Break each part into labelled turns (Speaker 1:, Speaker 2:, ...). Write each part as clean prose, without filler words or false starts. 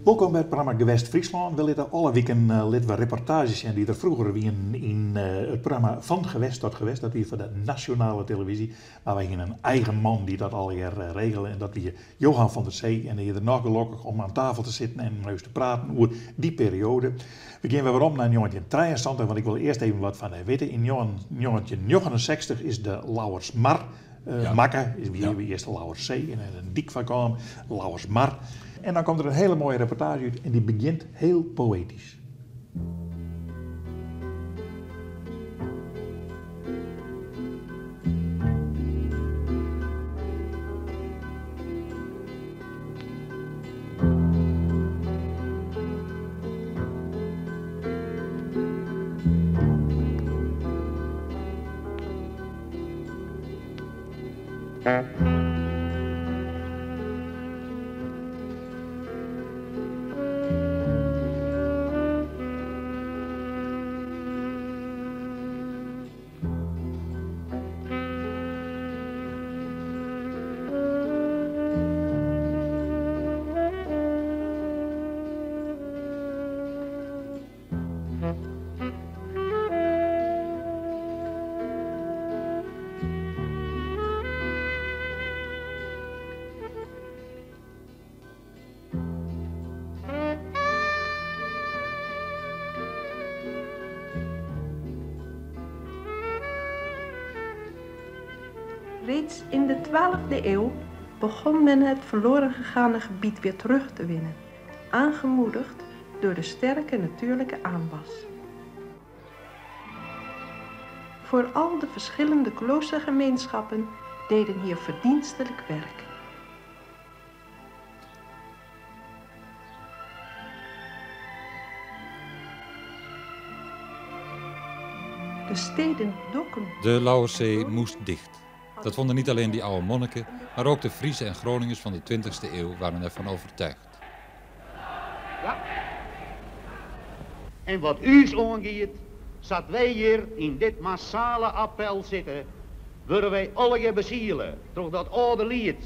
Speaker 1: Wolkom by it programma Gewest Fryslân. We litte alle wiken litte we reportaazjes sjen dy't der froeger wienen yn it programma Van Gewest tot Gewest. Dat wie foar de nasjonale televyzje. Mar wy hiene in eigen man dy't dat allegear regele en dat wie Johan van der Zee. En hy is der noch gelokkich om oan tafel te sitten en mei ús te praten oer dy perioade. We gean wer werom nei 1973, want ik wol earst even wat fan dy witte. Yn 1969 is de Lauwersmar makke. Is wie earst de Lauwerssee en der is in dyk foar kaam, Lauwersmar. En dan komt der in hiele moaie reportaazje út en dy begjint hiel poëtysk.
Speaker 2: Reeds in de 12e eeuw begon men het verloren gegane gebied weer terug te winnen, aangemoedigd door de sterke natuurlijke aanwas. Vooral de verschillende kloostergemeenschappen deden hier verdienstelijk werk. De steden Dokkum.
Speaker 3: De Lauwerszee moest dicht. Dat vonden niet alleen die oude monniken, maar ook de Friese en Groningers van de 20e eeuw waren ervan overtuigd.
Speaker 4: Ja. En wat ús oangiet, sa't wy hjir yn dit massale appel sitte, wurde wy allegear besiele troch dat âlde liet.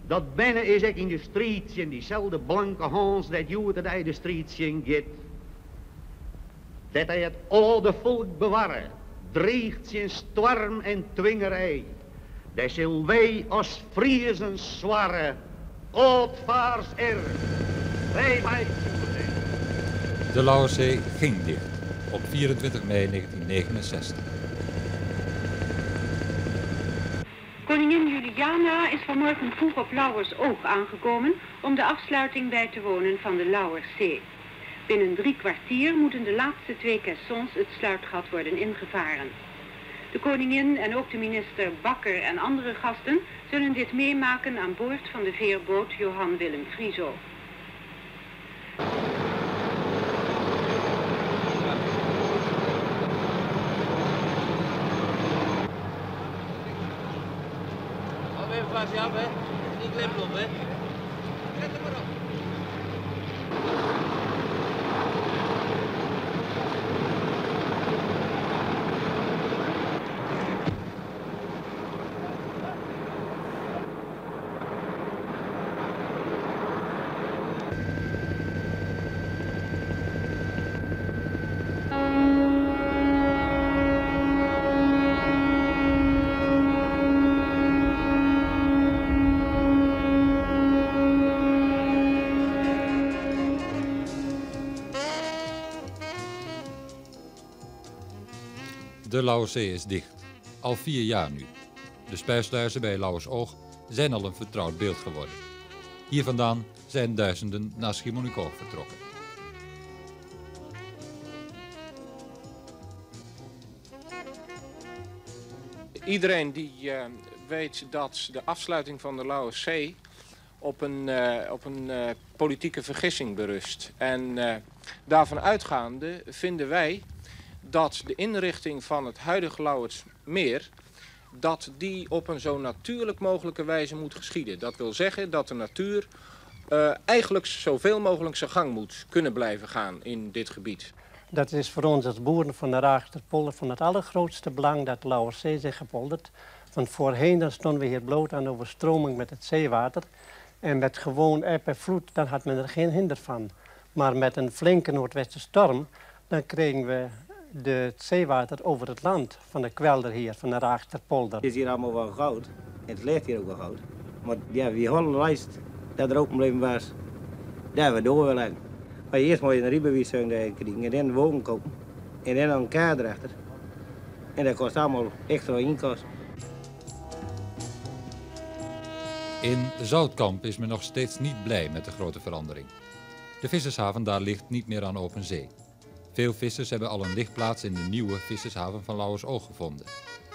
Speaker 4: Dat berne is ek yn de striid tsjin dyselde blanke Hâns dêr't hjoed-de-dei de striid tsjin giet. Dêr't hy it âlde folk bewarre, dreech tsjin stoarm en twingerij, dêr sil wy as Friezen swarre, âld faars er, wy meitsje
Speaker 3: De Lauwerszee ging dicht op 24 mei 1969.
Speaker 5: Koningin Juliana is vanmorgen vroeg op Lauwersoog aangekomen om de afsluiting bij te wonen van de Lauwerszee. Binnen drie kwartier moeten de laatste twee caissons het sluitgat worden ingevaren. De koningin en ook de minister Bakker en andere gasten zullen dit meemaken aan boord van de veerboot Johan Willem Friso.
Speaker 6: Even glasje af, hè? Niet klimlop, hè? Zet hem maar op.
Speaker 3: De Lauwerszee is dicht. Al 4 jaar nu. De spuisluizen bij Lauwersoog zijn al een vertrouwd beeld geworden. Hier vandaan zijn duizenden naar Schiermonnikoog vertrokken.
Speaker 7: Iedereen die weet dat de afsluiting van de Lauwerszee op een politieke vergissing berust. En daarvan uitgaande vinden wij dat de inrichting van het huidige Lauwersmeer dat die op een zo natuurlijk mogelijke wijze moet geschieden. Dat wil zeggen dat de natuur eigenlijk zoveel mogelijk zijn gang moet kunnen blijven gaan in dit gebied.
Speaker 8: Dat is voor ons als boeren van de Raagsterpolder van het allergrootste belang dat de Lauwerszee zich gepolderd. Want voorheen dan stonden we hier bloot aan overstroming met het zeewater. En met gewoon eb en vloed, dan had men er geen hinder van. Maar met een flinke noordwestenstorm, dan kregen we het zeewater over het land van de kwelder hier, van de Raagsterpolder.
Speaker 9: Het is hier allemaal wel goud. Het ligt hier ook wel goud. Maar ja, wie hadden lijst dat er open blijven was, daar we door willen. Maar eerst moet je een rijbewijs krijgen en dan een wogen kopen. En dan een kaart erachter. En dat kost allemaal extra inkosten.
Speaker 3: In Zoutkamp is men nog steeds niet blij met de grote verandering. De vissershaven daar ligt niet meer aan open zee. Veel vissers hebben al een ligplaats in de nieuwe vissershaven van Lauwersoog gevonden.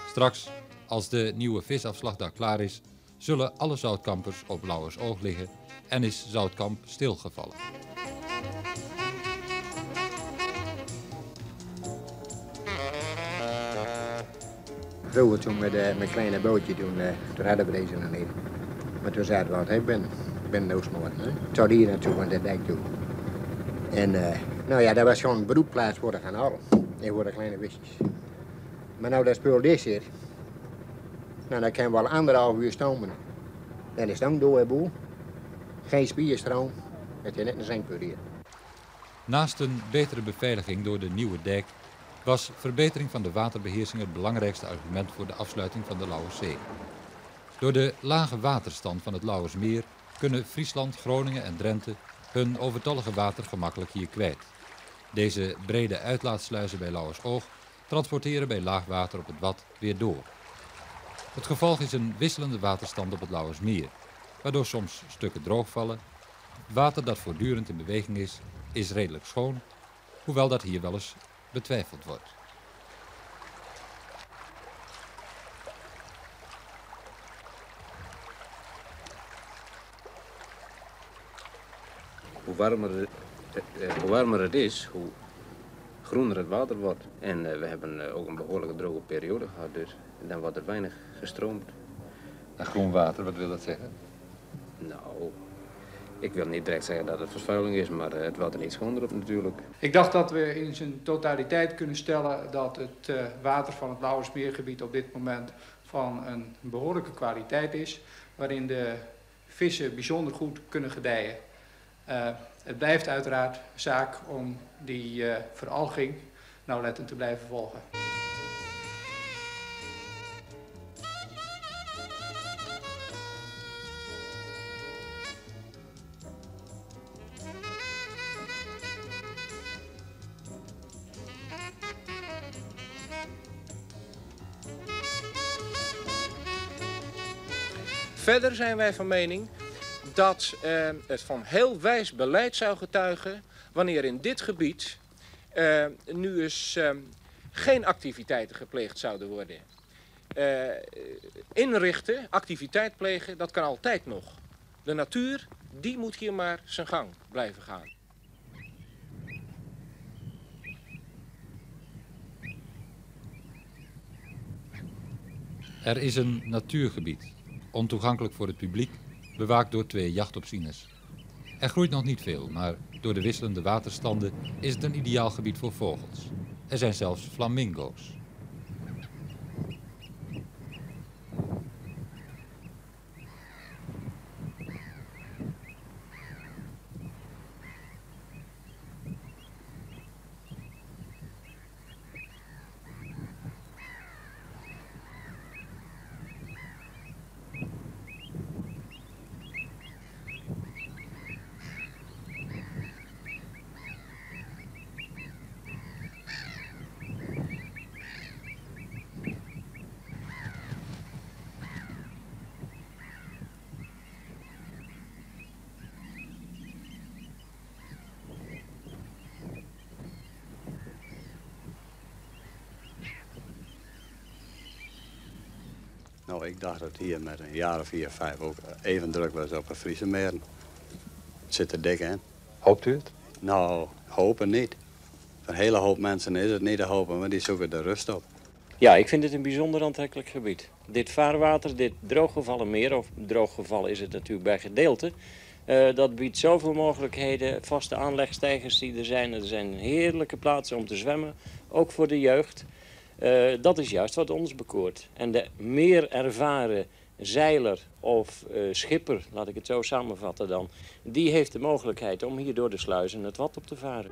Speaker 3: Straks, als de nieuwe visafslag daar klaar is, zullen alle zoutkampers op Lauwersoog liggen en is Zoutkamp stilgevallen.
Speaker 10: Vroeger toen met mijn kleine bootje, toen hadden we deze nog niet. Maar toen zaten we altijd binnen Oostmoord, hè? Tot hier naartoe, van de dijk toe. En nou ja, dat was gewoon een broedplaats voor de garnalen en voor de kleine visjes. Maar nou dat spul dicht zit, nou dan kan we al 1,5 uur stomen. Dan is het ook door, hè, boel. Geen spierstroom, het is net een zinkput hier.
Speaker 3: Naast een betere beveiliging door de nieuwe dijk was verbetering van de waterbeheersing het belangrijkste argument voor de afsluiting van de Lauwerszee. Door de lage waterstand van het Lauwersmeer kunnen Friesland, Groningen en Drenthe hun overtollige water gemakkelijk hier kwijt. Deze brede uitlaatsluizen bij Lauwersoog transporteren bij laag water op het Wad weer door. Het gevolg is een wisselende waterstand op het Lauwersmeer, waardoor soms stukken droog vallen. Water dat voortdurend in beweging is, is redelijk schoon, hoewel dat hier wel eens betwijfeld wordt.
Speaker 11: Hoe warmer het is, hoe groener het water wordt. En we hebben ook een behoorlijke droge periode gehad, dus dan wordt er weinig gestroomd.
Speaker 3: En groen water, wat wil dat zeggen?
Speaker 11: Nou, ik wil niet direct zeggen dat het vervuiling is, maar het wordt er niet schoner op natuurlijk.
Speaker 7: Ik dacht dat we in zijn totaliteit kunnen stellen dat het water van het Lauwersmeergebied op dit moment van een behoorlijke kwaliteit is, waarin de vissen bijzonder goed kunnen gedijen. Het blijft uiteraard zaak om die veralging nauwlettend te blijven volgen. Verder zijn wij van mening dat het van heel wijs beleid zou getuigen wanneer in dit gebied nu eens geen activiteiten gepleegd zouden worden. Inrichten, activiteit plegen, dat kan altijd nog. De natuur, die moet hier maar zijn gang blijven gaan.
Speaker 3: Er is een natuurgebied, ontoegankelijk voor het publiek, bewaakt door 2 jachtopzieners. Er groeit nog niet veel, maar door de wisselende waterstanden is het een ideaal gebied voor vogels. Er zijn zelfs flamingo's.
Speaker 12: Nou, ik dacht dat hier met een jaar of 4, 5 ook even druk was op de Friese meren. Het zit er dik in.
Speaker 3: Hoopt u het?
Speaker 12: Nou, hopen niet. Voor een hele hoop mensen is het niet te hopen, maar die zoeken de rust op.
Speaker 13: Ja, ik vind het een bijzonder aantrekkelijk gebied. Dit vaarwater, dit drooggevallen meer, of drooggevallen is het natuurlijk bij gedeelte, dat biedt zoveel mogelijkheden, vaste aanlegstijgers die er zijn. Er zijn heerlijke plaatsen om te zwemmen, ook voor de jeugd. Dat is juist wat ons bekoort. En de meer ervaren zeiler of schipper, laat ik het zo samenvatten dan, die heeft de mogelijkheid om hier door de sluizen het Wad op te varen.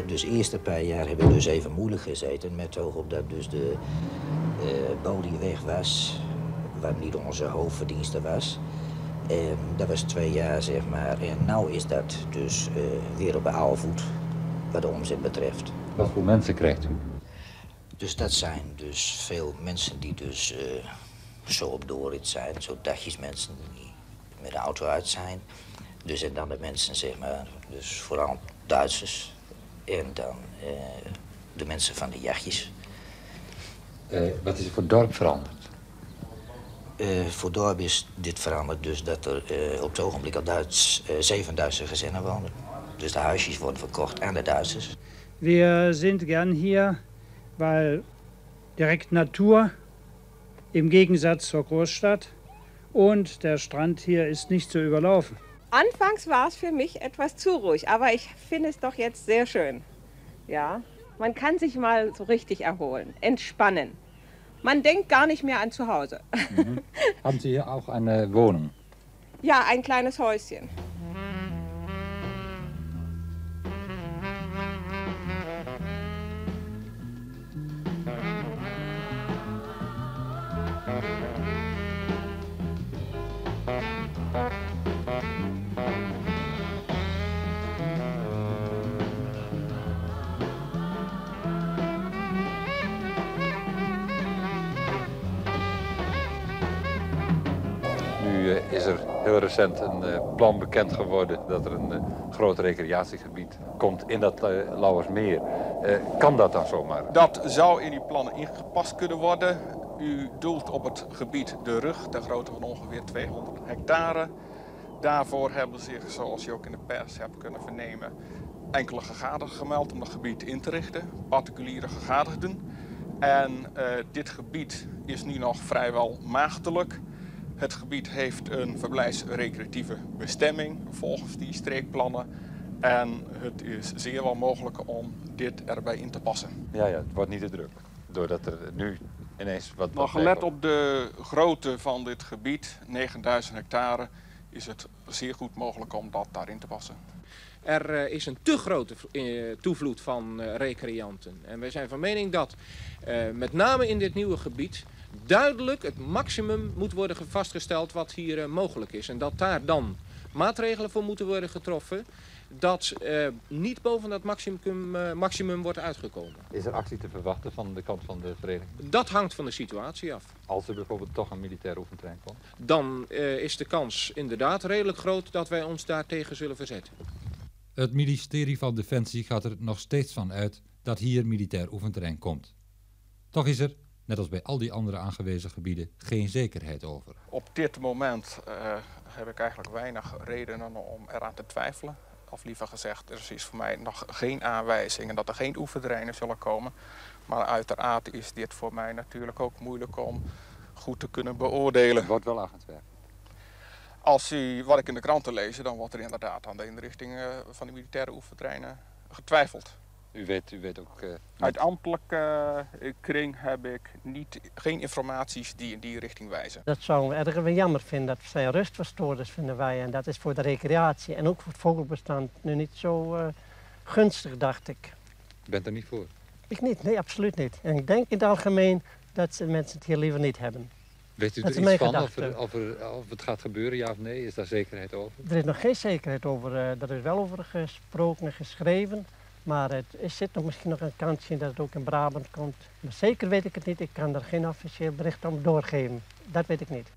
Speaker 14: Dus de eerste paar jaar hebben we dus even moeilijk gezeten met het oog op dat dus de bolie weg was, wat niet onze hoofdverdienste was. En dat was 2 jaar, zeg maar. En nu is dat dus weer op de oude voet, wat de omzet betreft.
Speaker 3: Wat voor mensen krijgt u?
Speaker 14: Dus dat zijn dus veel mensen die dus zo op doorrit zijn, zo dagjesmensen die met de auto uit zijn. Dus en dan de mensen, zeg maar, dus vooral Duitsers. En dan de mensen van de jachtjes.
Speaker 3: Wat is er voor dorp veranderd?
Speaker 14: Voor dorp is dit veranderd dus dat er op het ogenblik al 7 Duitse gezinnen wonen. Dus de huisjes worden verkocht aan de Duitsers.
Speaker 15: We sind gern hier, weil direkt Natur im Gegensatz zur Großstadt und der Strand hier ist nicht so überlaufen.
Speaker 2: Anfangs war es für mich etwas zu ruhig, aber ich finde es doch jetzt sehr schön. Ja, man kann sich mal so richtig erholen, entspannen. Man denkt gar nicht mehr an zu Hause.
Speaker 3: Haben Sie hier auch eine Wohnung?
Speaker 2: Ja, ein kleines Häuschen.
Speaker 3: Nu is er heel recent een plan bekend geworden dat er een groot recreatiegebied komt in dat Lauwersmeer. Kan dat dan zomaar?
Speaker 7: Dat zou in die plannen ingepast kunnen worden. U doelt op het gebied De Rug, ter grootte van ongeveer 200 hectare. Daarvoor hebben zich, zoals je ook in de pers hebt kunnen vernemen, enkele gegadigden gemeld om dat gebied in te richten. Particuliere gegadigden. En dit gebied is nu nog vrijwel maagdelijk. Het gebied heeft een verblijfsrecreatieve bestemming volgens die streekplannen. En het is zeer wel mogelijk om dit erbij in te passen.
Speaker 3: Ja, ja, het wordt niet te druk. Doordat er nu ineens wat
Speaker 7: Maar gelet op de grootte van dit gebied, 9000 hectare, is het zeer goed mogelijk om dat daarin te passen. Er is een te grote toevloed van recreanten. En wij zijn van mening dat met name in dit nieuwe gebied duidelijk het maximum moet worden vastgesteld wat hier mogelijk is. En dat daar dan maatregelen voor moeten worden getroffen dat niet boven dat maximum wordt uitgekomen.
Speaker 3: Is er actie te verwachten van de kant van de vereniging?
Speaker 7: Dat hangt van de situatie af.
Speaker 3: Als er bijvoorbeeld toch een militair oefenterrein komt?
Speaker 7: Dan is de kans inderdaad redelijk groot dat wij ons daartegen zullen verzetten.
Speaker 3: Het ministerie van Defensie gaat er nog steeds van uit dat hier militair oefenterrein komt. Toch is er, net als bij al die andere aangewezen gebieden, geen zekerheid over.
Speaker 7: Op dit moment heb ik eigenlijk weinig redenen om eraan te twijfelen. Of liever gezegd, er is voor mij nog geen aanwijzing dat er geen oefenterreinen zullen komen. Maar uiteraard is dit voor mij natuurlijk ook moeilijk om goed te kunnen beoordelen.
Speaker 3: Er wordt wel aangetwijfeld.
Speaker 7: Als u wat ik in de kranten lees, dan wordt er inderdaad aan de inrichting van de militaire oefenterreinen getwijfeld.
Speaker 3: U weet ook...
Speaker 7: Uit ambtelijke kring heb ik geen informaties die in die richting wijzen.
Speaker 8: Dat zouden we erg jammer vinden. Dat zijn rustverstoorders, vinden wij. En dat is voor de recreatie en ook voor het vogelbestand nu niet zo gunstig, dacht ik.
Speaker 3: U bent er niet voor?
Speaker 8: Ik niet, nee, absoluut niet. En ik denk in het algemeen dat de mensen het hier liever niet hebben.
Speaker 3: Weet u er iets van of het gaat gebeuren, ja of nee? Is daar zekerheid over?
Speaker 8: Er is nog geen zekerheid over. Er is wel over gesproken en geschreven. Maar het zit nog misschien nog een kansje dat het ook in Brabant komt. Maar zeker weet ik het niet. Ik kan er geen officieel bericht om doorgeven. Dat weet ik niet.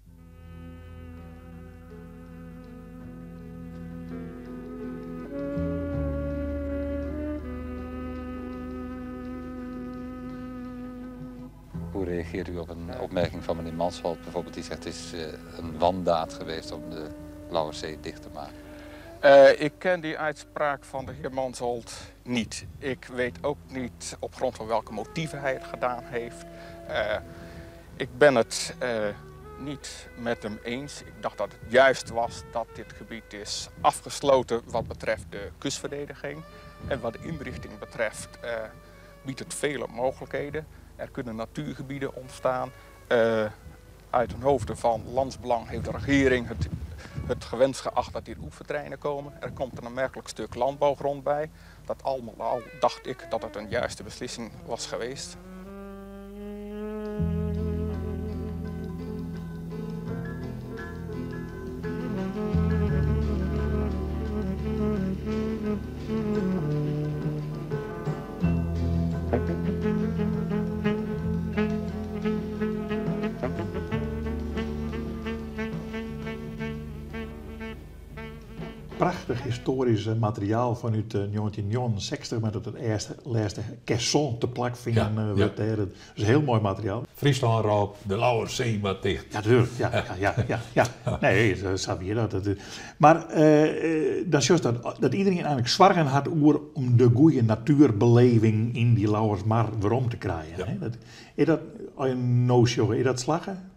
Speaker 3: Hoe reageert u op een opmerking van meneer Mansholt bijvoorbeeld, die zegt het is eh, een wandaad geweest om de Lauwerszee dicht te maken?
Speaker 7: Uh, ik ken die uitspraak van de heer Mansholt niet. Ik weet ook niet op grond van welke motieven hij het gedaan heeft. Uh, ik ben het uh, niet met hem eens. Ik dacht dat het juist was dat dit gebied is afgesloten wat betreft de kustverdediging. En wat de inrichting betreft biedt het vele mogelijkheden. Er kunnen natuurgebieden ontstaan. Uit een hoofde van landsbelang heeft de regering het, het gewenst geacht dat hier oefentreinen komen. Er komt een aanmerkelijk stuk landbouwgrond bij. Dat allemaal al dacht ik dat het een juiste beslissing was geweest.
Speaker 1: Prachtig historisch materiaal vanuit 1969 met het eerste laatste caisson te plak vinden. Ja, ja. Dat is heel mooi materiaal.
Speaker 16: Friesland Rob, de Lauwerszee maar dicht.
Speaker 1: Ja, natuurlijk. Ja, ja, ja, ja, ja. Nee, zo je dat. Maar dan zie je dat, dat iedereen eigenlijk zwargen had oer om de goede natuurbeleving in die Lauwersmar waarom te krijgen. Ja. Hè? Dat, is dat, no is dat slaggen?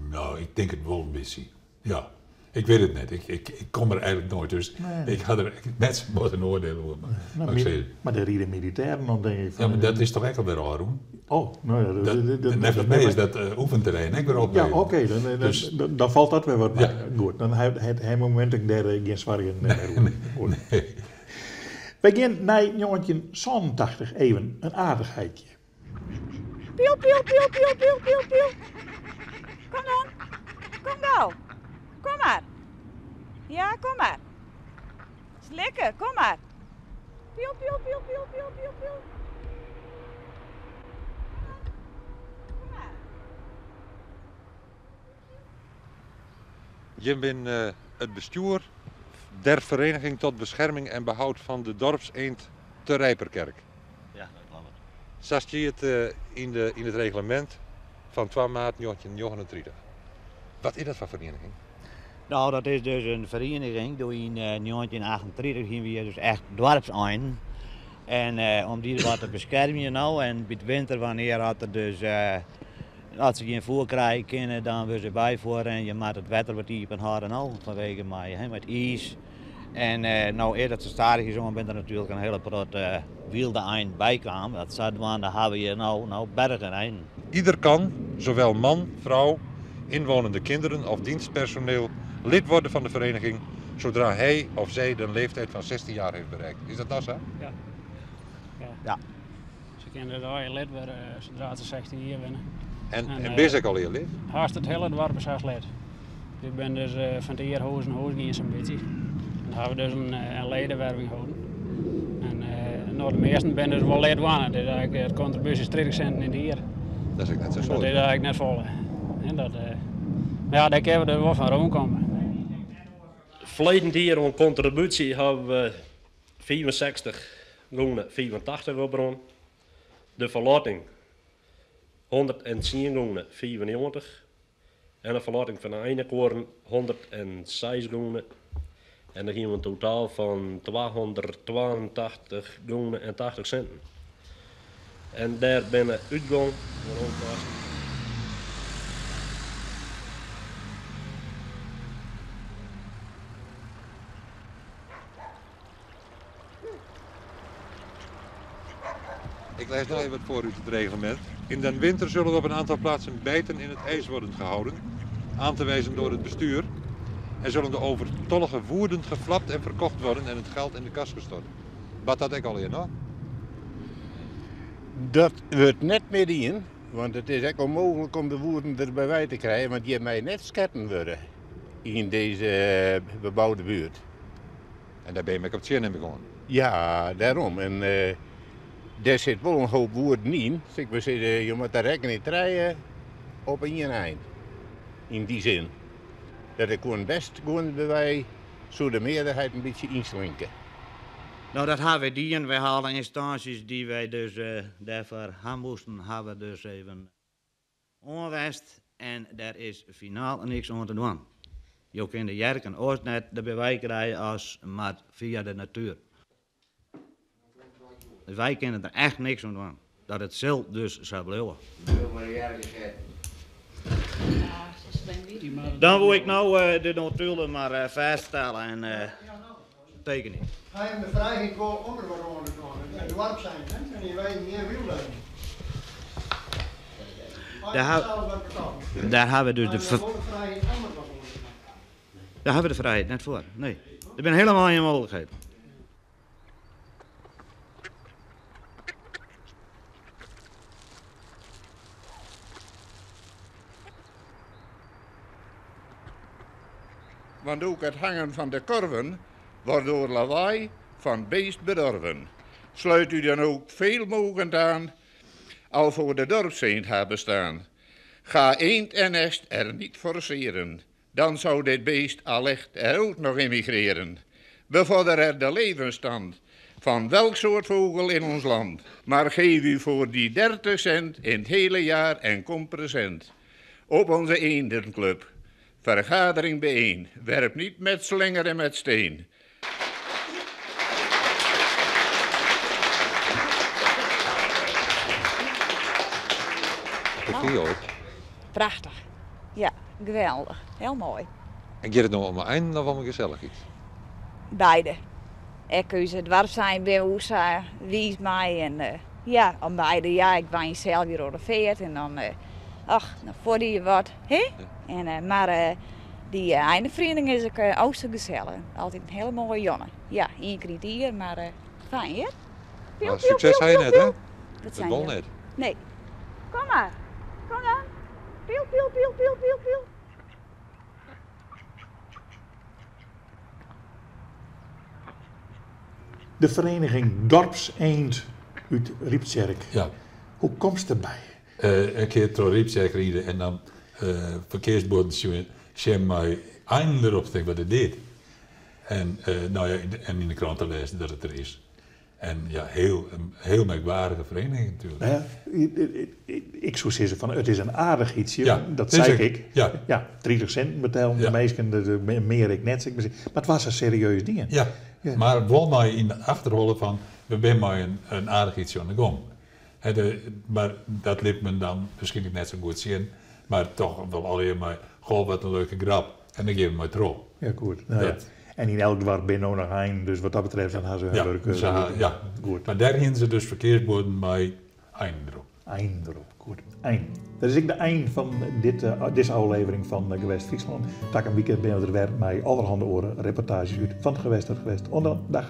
Speaker 16: Nou, ik denk het wel een beetje. Ja. Ik weet het net. Ik, ik, ik kom er eigenlijk nooit. Dus nee. Ik had er net zo een oordeel over. Maar,
Speaker 1: nou, maar, maar de rieden militairen dan denk ik.
Speaker 16: Van, ja, maar dat is toch echt alweer al, Roen?
Speaker 1: Oh, nou ja.
Speaker 16: Dat, dat, dat, dat, is dat oefenterrein. Ik weer op.
Speaker 1: Ja, oké. Okay, dan, dus, dan, dan, valt dat weer wat bij. Ja. Goed, dan heeft hij moment ik daar geen zwaar in. Nee, nee. We gaan naar 1986 even een aardigheidje.
Speaker 17: Piel, piel, piel, piel, piel, piel, piel. Kom dan. Kom gauw. Kom maar. Ja, kom maar. Het is lekker, kom maar. Piel, piel, piel, piel, piel, piel, piel.
Speaker 3: Kom maar. Je bent uh, het bestuur der Vereniging tot Bescherming en Behoud van de Dorpseend te Rijperkerk.
Speaker 6: Ja, dat klopt.
Speaker 3: Zo het uh, in, de, in het reglement van 2 maart 1939. Wat is dat voor vereniging?
Speaker 6: Nou, dat is dus een vereniging. Door in 1938 gingen we dus echt dorpseind. En uh, om die wat te beschermen nou. En bij de winter wanneer had er dus, uh, als ze geen voer krijgen kunnen, dan worden ze bijvoeren. En je maakt het wetter wat dieper houden al vanwege mij, hè, met ijs. En uh, nou, eerder dat ze stadig is, ben er natuurlijk een hele grote wilde eind bij kwam. Dat zouden hebben we hier nou, nou bergen eind.
Speaker 3: Ieder kan, zowel man, vrouw, inwonende kinderen of dienstpersoneel lid worden van de vereniging zodra hij of zij de leeftijd van 16 jaar heeft bereikt. Is dat nou zo?
Speaker 18: Ja. Ja.
Speaker 6: Ja.
Speaker 18: Ze kunnen er lid worden zodra ze 16 jaar winnen.
Speaker 3: En, en, en ben je al hier lid?
Speaker 18: Haast het hele dorp is haast lid. Ik ben dus uh, van de eer hoos en hoos gaan zo'n beetje. En daar hebben we dus een, een ledenwerving gehouden. En uh, nou, de meesten ben dus wel lid geworden. Dat is eigenlijk het contributie is 30 cent in de jaar.
Speaker 3: Dat is ook net zo
Speaker 18: Dat is eigenlijk net vol. En dat, uh, maar ja, daar kunnen we er wel van rondkomen.
Speaker 19: Verleden jaar een contributie hebben we 64 gulden 85 opbron. De verlating 110 gulden 95. En de verlating van de ene 106 gulden. En dan gingen we een totaal van 282 gulden en 80 centen. En daar binnen uitgang van onkosten.
Speaker 3: Ik lees nog even wat voor uit het reglement. In den winter zullen op een aantal plaatsen bijten in het ijs worden gehouden, aan te wijzen door het bestuur. En zullen de overtollige woerden geflapt en verkocht worden en het geld in de kas gestort. Wat dat ik al in, hoor?
Speaker 20: Dat wordt net meer in, want het is echt onmogelijk om de woerden erbij bij te krijgen, want die hebben mij net sketten worden in deze bebouwde buurt.
Speaker 3: En daar ben je met op het in begonnen?
Speaker 20: Ja, daarom. En daar zit wel een hoop woorden in. Dus ik wil zeggen, je moet daar rekening niet rijden. op ien ein. Yn dy sin dat ik koe best gewoan by wy soe de mearderheid in bytsje ynslinke.
Speaker 6: No, dat hawwe wy dien. Wy ha alle ynstânsjes dy't wy dus dêrfoar ha moasten, hawwe dus even oan west en dêr is finaal niks oan te dwaan. Jo kinne de jerken oars net derby wei krije as mar fia de natuer. Dus wy kinne der echt niks oan dwaan. Dat it sil dus sa bliuwe. Dan woe ik no de notulen mar fêststelle en tekenje.
Speaker 21: Hy him de frijheid wol om der wat oan te dwaan. It doarp sein, en hy wy gjin wielrennen.
Speaker 6: Dêr hawwe we dus de. Dêr hawwe we de frijheid net foar. Nee, der binne helemaal gjin mooglikheden.
Speaker 20: Want ook het hangen van de korven wordt door lawaai van beest bedorven. Sluit u dan ook veel mogend aan, al voor de dorpseend haar bestaan. Ga eend en nest er niet forceren, dan zou dit beest allicht er ook nog emigreren. Bevorder er de levensstand van welk soort vogel in ons land. Maar geef u voor die 30 cent in het hele jaar en kom present. Op onze eendenclub. Vergadering bijeen. Werp niet met slinger en met steen.
Speaker 3: Hoe
Speaker 17: Prachtich. Ja, geweldich. Hiel moai.
Speaker 3: En giet it no om einen of om gesellichheid?
Speaker 17: Beide. Ek ús doarpsein binne oer sa wiis mei en ja, om beide. Ja, ik wenje sels hjir oan de feart en dan, ach, dan fuorje je wat, hè? En, mar dy eineferiening is ek o sa gesellich. Altyd in hiele moaie jonne. Ja, ien kear yn it jier, mar fijn hear.
Speaker 3: Piel, piel, sukses ha je net, hè? Dat wol net.
Speaker 17: Nee. Kom mar. Kom dan. Piel, piel, piel, piel, piel, piel.
Speaker 1: De vereniging Dorpseend út Ryptsjerk.
Speaker 16: Ja.
Speaker 1: Hoe komst derby?
Speaker 16: In kear troch Ryptsjerk ride en dan ferkearsbuorden sjen mei einen derop. Tink, wat is dit? En, no ja, en yn de krante lêzen dat it der is. En ja, heel, heel merkwaardige vereniging natuurlijk.
Speaker 1: Nou ja, ik soe sizze fan it is in aardichheidsje, ja, dat sei ik.
Speaker 16: Ja.
Speaker 1: Ja, 30 sinten betellen de minsken, mear ek net. Mar it was in serieus ding.
Speaker 16: Ja, ja. mar wol mei yn de achterholle fan we binne mei in aardichheidsje oan de gong. Mar dat lit men dan wierskynlik net sa goed sjen, mar toch wol allegear mei, goh wat in leuke grap. En dan gean we mei troch.
Speaker 1: Ja, goed. Nou ja. En yn elk doarp binne no noch einen, dus wat dat betreft dan ha se hun
Speaker 16: ja,
Speaker 1: wurk.
Speaker 16: Ze ha, ja,
Speaker 1: goed.
Speaker 16: Mar dêr hiene se dus ferkearsbuorden mei einen derop.
Speaker 1: Einen derop, goed. Ein. Dat is ek de ein fan dit, dizze ôflevering fan Gewest Fryslân. Takom wike binne we der wer mei allerhande oare reportaazjes út fan Gewest tot Gewest. Oant dan, dag.